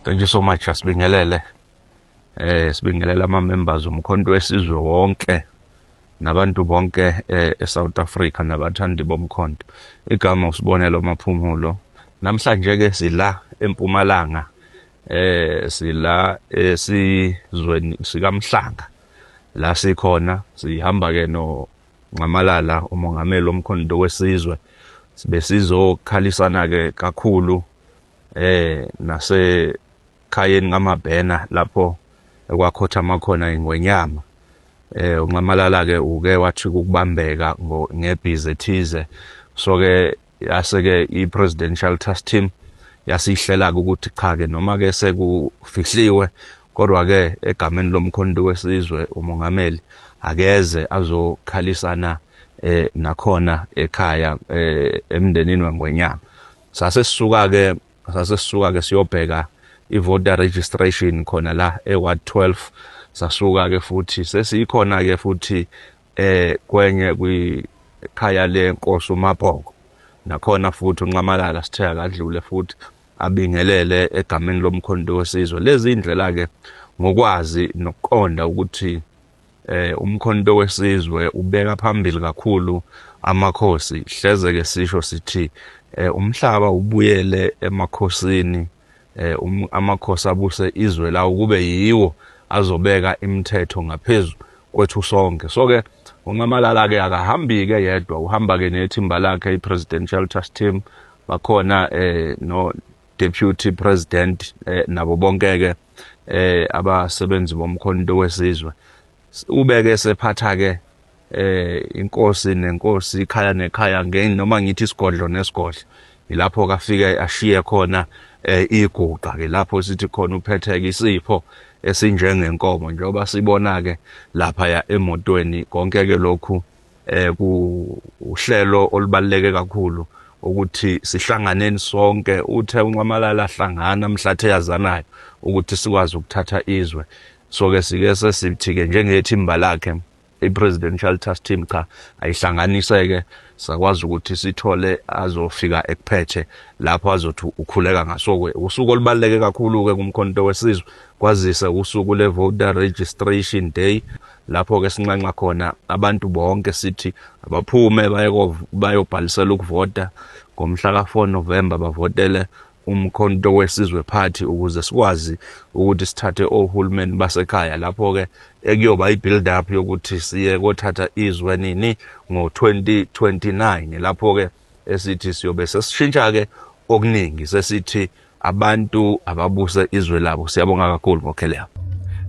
Thank you so much. Asibingelele. Sibingelela ama members umkhonto wesizwe wonke nabantu bonke eSouth Africa nabathandi bomkhonto. Igama usibonelo Maphumulo. Namhlanje ke sila eMpumalanga. Sila esizweni sikaMhlanga. La sikhona sihamba ke no Nxamalala umongameli womkhonto wesizwe. Sibe sizokhalisana ke kakhulu nase khayeni kaMabhena lapho ekwakhothama khona ingwenyama. uNxamalala ke uke wathi ukubambeka ngebhizi ethize, so ke yase ke i-presidential task team yasihlela ukuthi cha ke noma ke sekufihliwe kodwa ke egameni lomkhonto wesizwe umongameli akeze azokhalisana nakhona ekhaya emndenini wengwenyama. Sase sisuka ke siyobheka i-voter registration khona la e-ward 12. Sasuka ke futhi sesikhona ke futhi kwenye kwikhaya lenkosi uMabhoko, nakhona futhi uNxamalala sithe akadlule futhi abingelele egameni lomkhonto wesizwe. Lezi indlela ke ngokwazi nokuqonda ukuthi umkhonto wesizwe ubeka phambili kakhulu amakhosi, hleze ke sisho sithi umhlaba ubuyele emakhosini, amakhosi abuse izwe lawo, kube yiwo azobeka imithetho ngaphezulu kwethu sonke. So ke uNxamalala ke akahambi ke yedwa, uhamba ke nethimba lakhe, i-presidential task team. Bakhona no deputy president nabo bonke ke abasebenzi bomkhonto wesizwe. Ubeke sephatha ke inkosi nenkosi, ikhaya nekhaya, noma ngithi isigodlo nesigodlo. Ilapho kafike ashiye khona iguqa ke lapho sithi khona uphetheke isipho esinjengenkomo, njengoba sibona ke lapha ya emotweni. Konke ke lokhu ku uhlelo olubaluleke kakhulu ukuthi sihlanganeni sonke. Uthe uNxamalala hlangana mhlathe yazanayo ukuthi sikwazi ukuthatha izwe. So ke sike sesithi ke njengethimba lakhe, i-presidential task team, cha, ayihlanganise-ke sakwazi ukuthi sithole azofika ekuphethe lapho azothi ukhuleka ngaso-ke. Usuku olubaluleke kakhulu-ke kumkhonto wesizwe, kwazise usuku le-voter registration day, lapho-ke sinxenxa khona abantu bonke sithi abaphume bayobhalisela ukuvota ngomhla ka-4 November, bavotele umkhonto wesizwe party ukuze sikwazi ukuthi sithathe ohulumeni basekhaya, lapho-ke ekuyoba i-build up yokuthi siye kothatha izwe nini? Ngo-2029, lapho-ke esithi siyobe sesishintsha-ke okuningi, sesithi abantu ababuse izwe labo. Siyabonga kakhulu ngokheleyo.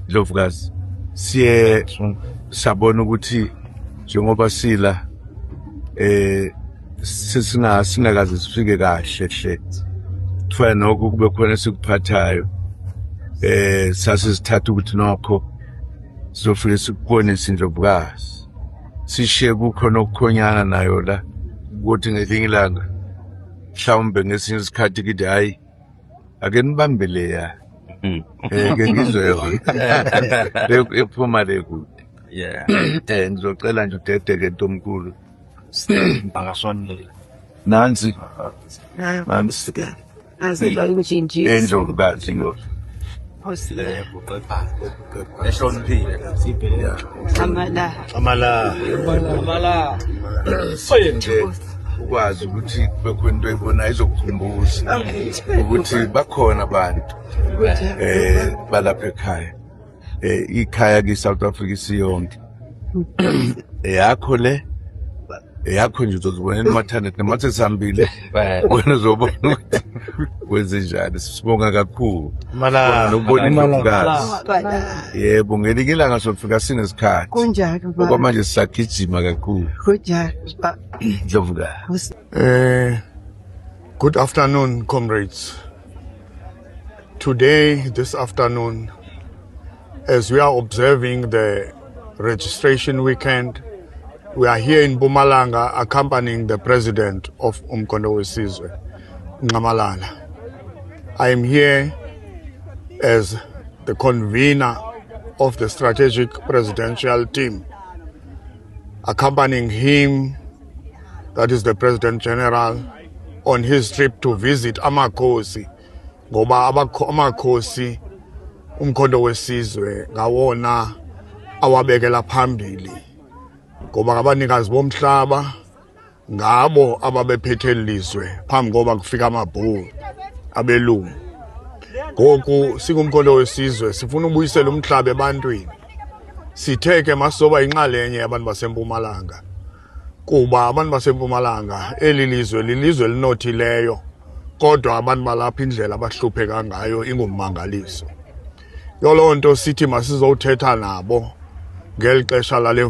Ndlovukazi, siye sabona ukuthi njengoba sila sesinga singakaze sifike kahle hle, kufana nokho kube khona esikuphathayo, sase sithatha ukuthi nokho sizofike sikubonise indlovukazi, sishiye kukhona okukhonyana nayo la, ukuthi ngelinye ilanga mhlawumbe ngesinye isikhathi kithi hayi, ake nibambe leya, ke ngizwe yona ephuma le kude. Ngizocela nje udedeke, ntomkhulu. Akasondele. Nansi, nansi endlovukazi lo. Ehloniphile. Amala nje ukwazi ukuthi kube khona into oyibonayo izokukhumbuza ukuthi bakhona abantu balapha ekhaya, ikhaya ke South Africa isiyonke eyakho, le eyakho nje. Uzozibonela umathandete noma sesihambile, wena uzobona ukuthi wenze njani. Sibonga kakhulu nokubona indlovukazi. Yebo, ngelinye ilanga sofika sinesikhathi. Kunjalo, baba. Okwamanje sisagijima kakhulu. Kunjalo, baba. Ndlovukazi. Good afternoon, comrades. Today, this afternoon, as we are observing the registration weekend, we are here in Mpumalanga accompanying the president of Umkhonto weSizwe, Nxamalala. I am here as the convener of the strategic presidential team, accompanying him, that is the President General, on his trip to visit Amakosi. Ngoba amakhosi uMkhonto weSizwe ngawona awabekela phambili, ngoba ngabanikazi bomhlaba, ngabo ababephethe lizwe phambi koba kufika amabhulu, abelungu. Ngoku singuMkhonto weSizwe sifuna ubuyisela umhlaba ebantwini. Sithe ke masizoba inxalenye yabantu baseMpumalanga, kuba abantu baseMpumalanga, eli lizwe lilizwe elinothileyo, kodwa abantu balapha indlela abahlupheka ngayo ingummangaliso. Yoloo nto sithi masizowuthetha nabo ngeli xesha lale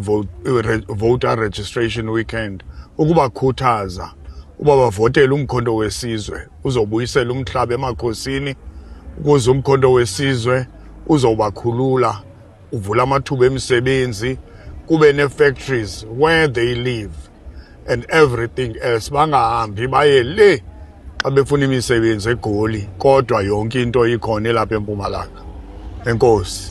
voter registration weekend, ukubakhuthaza uba bavotele uMkhonto weSizwe uzobuyisela umhlaba emakhosini, ukuze uMkhonto weSizwe uzowubakhulula, uvula amathuba emisebenzi, kube nee-factories where they live and everything else, bangahambi baye le xa befuna imisebenzi eGoli, kodwa yonke into ikhona elapha eMpumalanga. Enkosi.